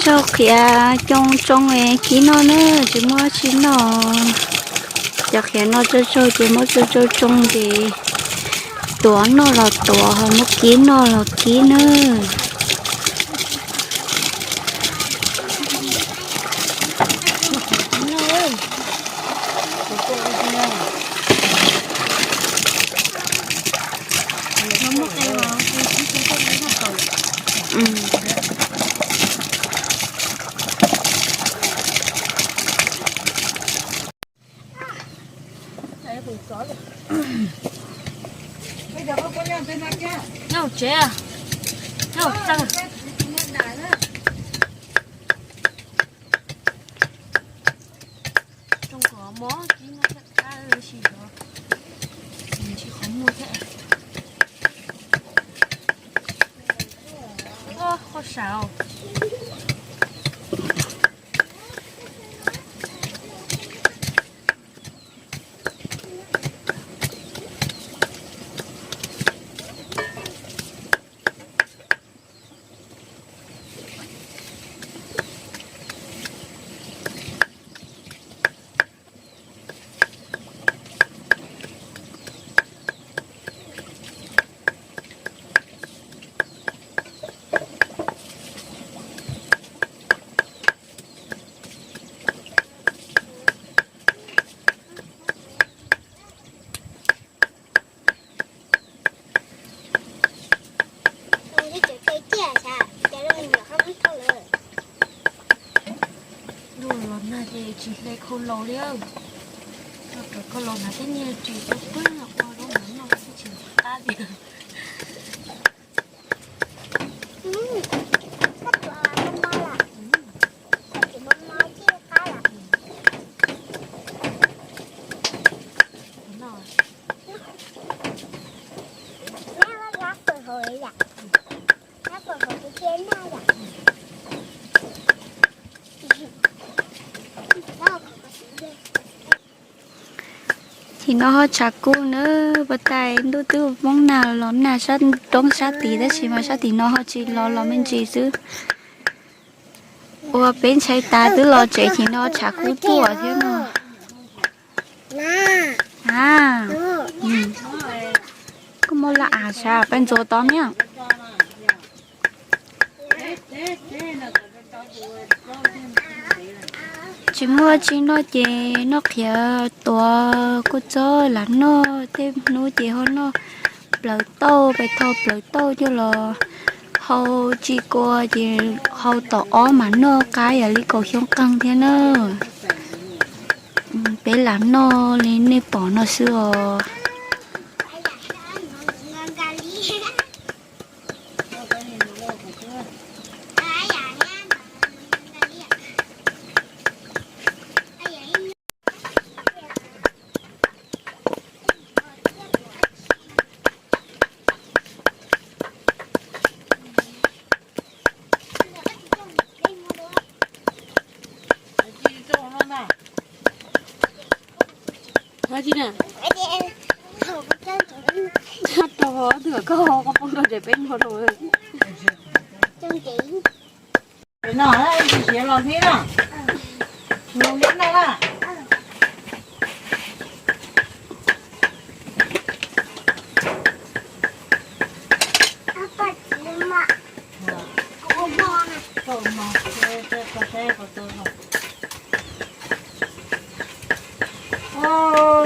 Tsau qhiav coo tsoo es kib noj na, tsis muaj tsi noj. Cov qhiav no tsau tsau ces muab tsau tsau tsoo ces tuav noj los tuav, ho muab kib noj los kib na. Nyob hauv tsev, nyob hauv tsev. Tsoo kom mob kib noj thiaj qab, tab sis xyov tsis qhov muag thiab. Qhov sav. Los nag ces tsis hle khau laus li. Noj rau khau laus mas tej nyiaj tsis tau pwb los ua zaub mov noj xwb tsis qab li. Tim no ho tshav kub na, pas tais ntuj twb poob nag los nag sab roob sab tid tab sis mas sab tim no ho tsis los los me ntsis xwb. Ua peb ntshai tas twb los tsev tim no tshav kub tuaj thiab no. A, koj muaj laj as sas peb ntxuav tod niam. Tsis muaj tsi noj ces noj qhiav tuav kua txob lam noj, tej hnub ces ho noj plawv tauj, pais thau plawv tauj coj los hau tsis kua ces hau tom ob mas noj qab yam li kaum xyoo qeeg thiab na. Peb lam noj li nej pom no xwb os. Rau twg koj ho poob rau tsev peb no rau. No, siav los hlib na. Los hlib no na.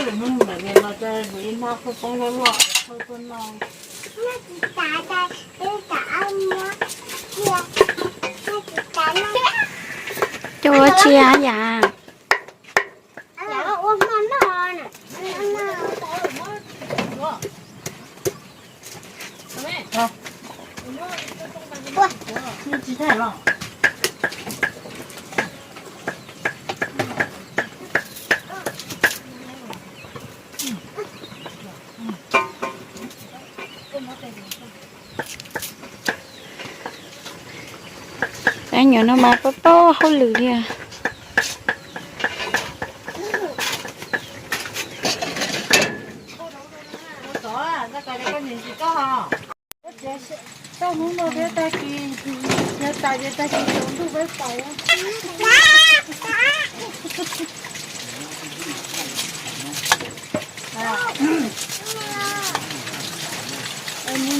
Lwm hnub mus lawm los cia lwm ib hnab khaub poob loj loj khaub tuaj noj. Coj ua tsi yam? Peb nyuam no mas pab paub hauj lwm li. Thiab tag kis, yog tas ces tag kis tsaus ntuj peb pais.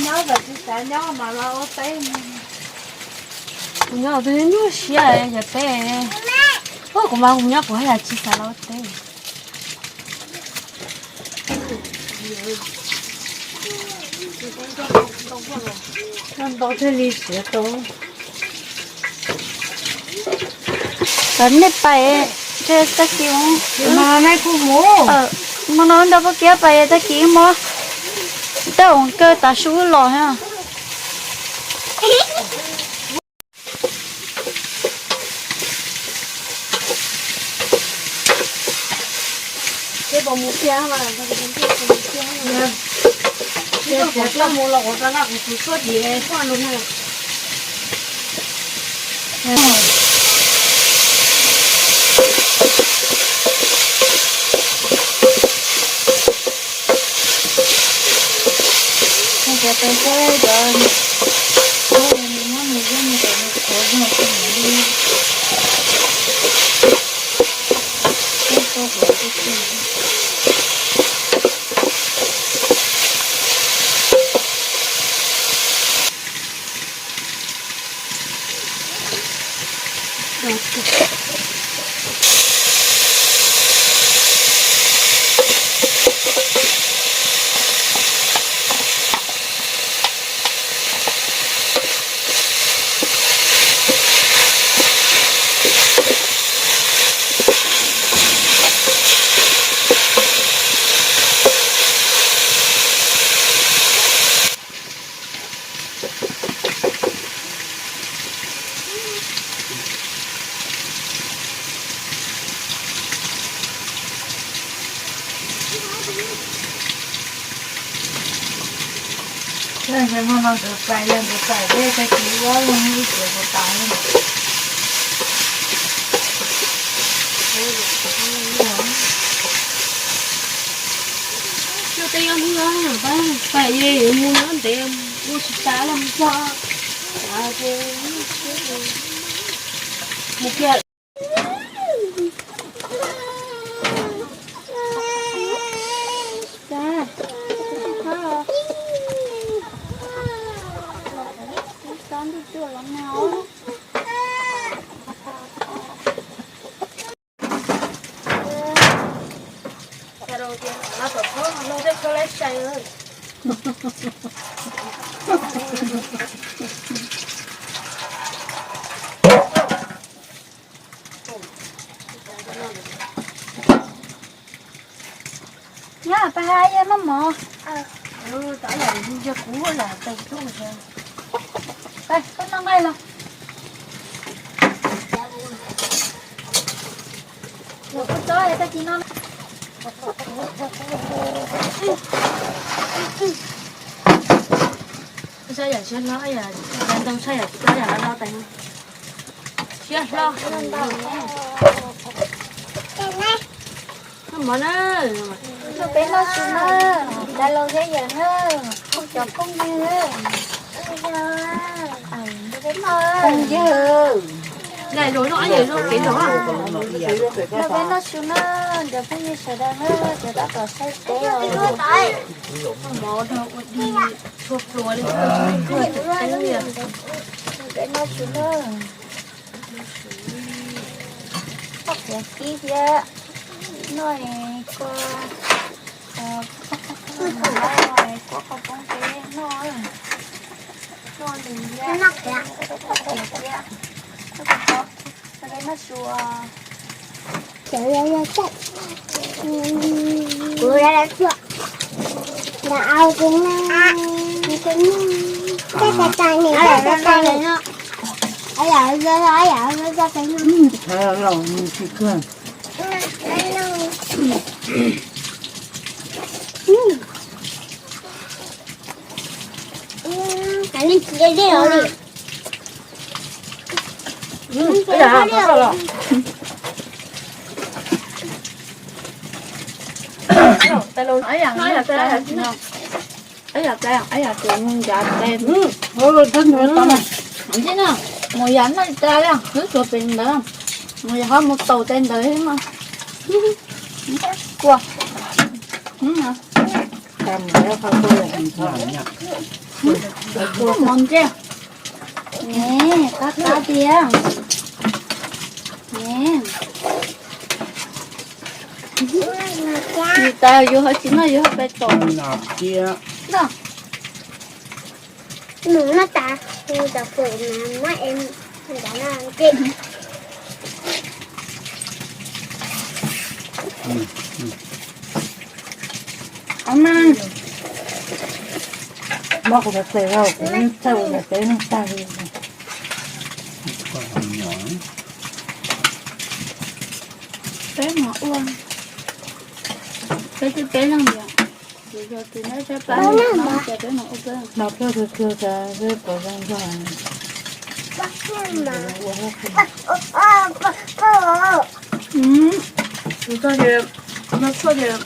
Nyob kom tsis xav nyob mas los ua teb. Kuv nyob twb nyuaj siab yog teb. Ua kuv mas kuv nyob kuv haj yam tsis xav los ua teb. Ntau thiaj li siav tau. Cov nej pais, tag kis mus no nrog poj kiab pais, tag kis mus, tej ua kawg tav su los. Mus los ua rau laj kuv tus tshuaj dim tshuaj lus na. Yog ntawd pais, yog ntawd pais, tag kis ua ib puas tas. Coj tej nyob hnub no pais, pais ye yuav mus nyob ntev, ua tsis tas los mus txog. Mus kiag. Nyob pab ha yog noj mov. Koj noj nqaij los. Los koj tsob tag kis no. Sab yam siab hlob, yam ntau sab yam tsis tau yam no tais. Siab hlob. Noj mov na. Noj peb noj su na. Tais laus thiab yawm na, cov phooj ywg. Phooj ywg. Noj peb noj su na, cov phooj ywg sawv daws na, cov tab tom saib teb os. Peb noj su na. Koj piav kib thiab noj kua, kua qhov poob peb noj, noj lwm thiab, koj piav kib, koj piav kib, noj su. Ib yam tes, ib yam tes mus ncav tes. Ntxim no, mus yam noj tes li, twb tsuas pem ntawd, mus yam ho mus taus tes ntawd no. Kua. Mos ntsia. Qab qab tiag. Yus tas yus ho tsis noj yus ho pais tom. Mus noj tas, mus tom pem mas muab es nrad no ces. Muab kuv cov tes rau kuv txhawj ua peb neeg tag li. Peb mas ua, peb twb peb leeg yom, yus yog tus neb peb pab no ces peb mas ua peb. Mas peb tus tus tas peb pom zoo nrog. Tus txog ces, no tshuaj ces,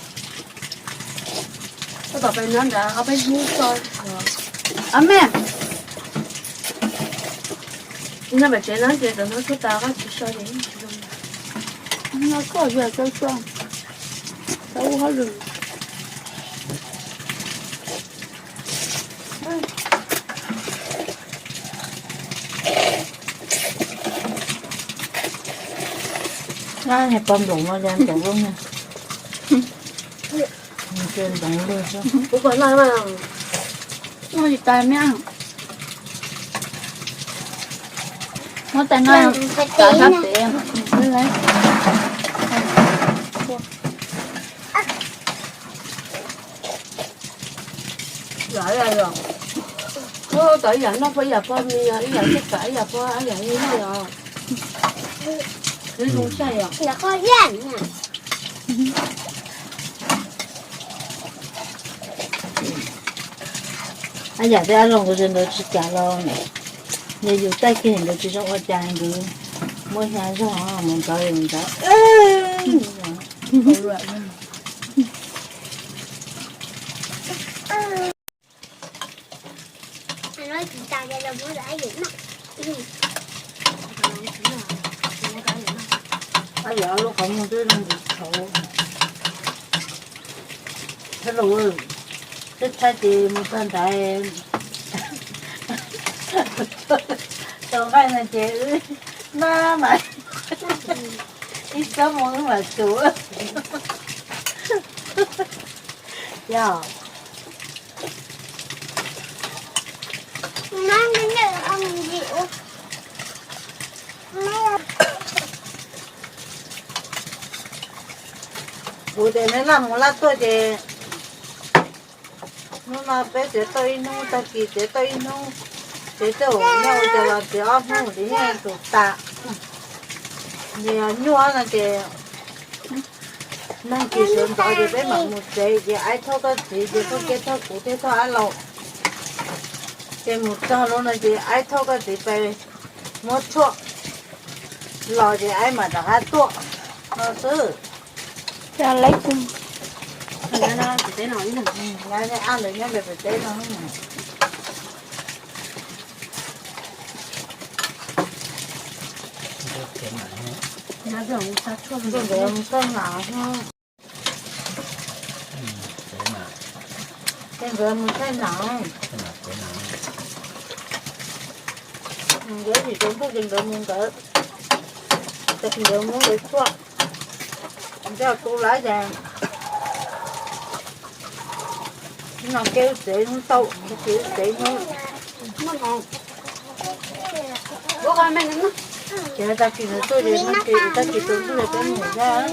koj tom peb nyob nrad ob peb hnub tso. Ab me, nyob pem tsev no ces cov no tshuaj tas koj tsis so ces tsis zoo. No koj yog tau so, tau ua hauj lwm. Niag pog nploos no yog ntxoov lub niag, ntxoov lub. Kuv kom noj mas, noj tsis tas me. Muab tais no kav sab pem. Yog, yog, yog. Tau ib yam noj puag ib yam pog me, yog ib yam txhij kav ib yam pog ib yam li noj yog. Zoo tshaj yog. Ab yam tej ab zoo kuv tsis ntawd tsis kav los, yog yus taij kiag ntawd tsis zoo ua cas ntawd, muab hnyav zog mus ntawd ntawd. Ab yam lub qhov muag twb zoo ntxim tshauv. Thiab los, twb thaij ces mus txog ntawd, tau nqaij no ces wb maj mam ib txob moo wb mam tsum. Yog. Kuv ces neb laj mus laj tuaj ces hnub no peb txiav tau ib hnub, tag kis txiav tau ib hnub, ces tej zaum nyob ua cas los txiav ob hnub ces yeej tsum tas. Nws yog nyuaj no ces neeg tsis sawv ntxov ces peb mam mus tsev ces aib thauj koj txiv ces thauj kiag thauj kuv thiab thauj ab laus. Ces mus txog lub no ces aib thauj koj txiv pais muab tshuaj los ces aib mam rov qab tuaj no xwb. Lawv nyob pem teb no. Nkawd mus thaij nam, ces nkawd mus thaij nam, nkawd tsis tau ntuj ces nkawd mus nkawd, tag kis nkawd muab nkawd tshuaj, nrog tu lawm ces no kev tsev hnub tau, tag kis tsev hnub, ces tag kis nkawd tuaj ces no ces tag kis tau ntuj ces peb mus thiab.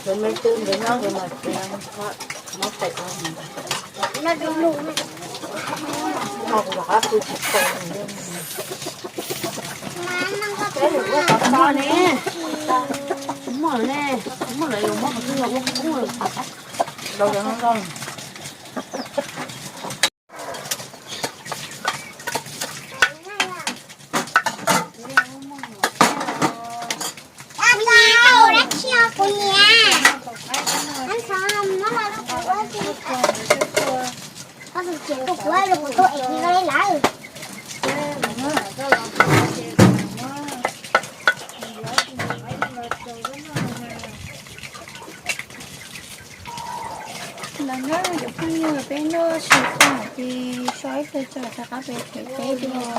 Cov me tub nkawd nyob nkawd mas txiav muab pem, muab kuv rov qab pw tsis tau. Muaj ne, muaj lawv yuav muab qhov twg los ua kub lawm. Rau cov no nrog. Kuv niam, muab los rau kuv ua si. Koj tus txiv tus kuv los kuv tuaj ev li lawm. Ntawd na cov phooj ywg, peb noj su tag ces so ib pliag tso rov qab pem them teb dua.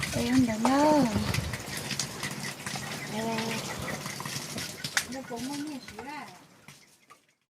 Es yog ntawd na.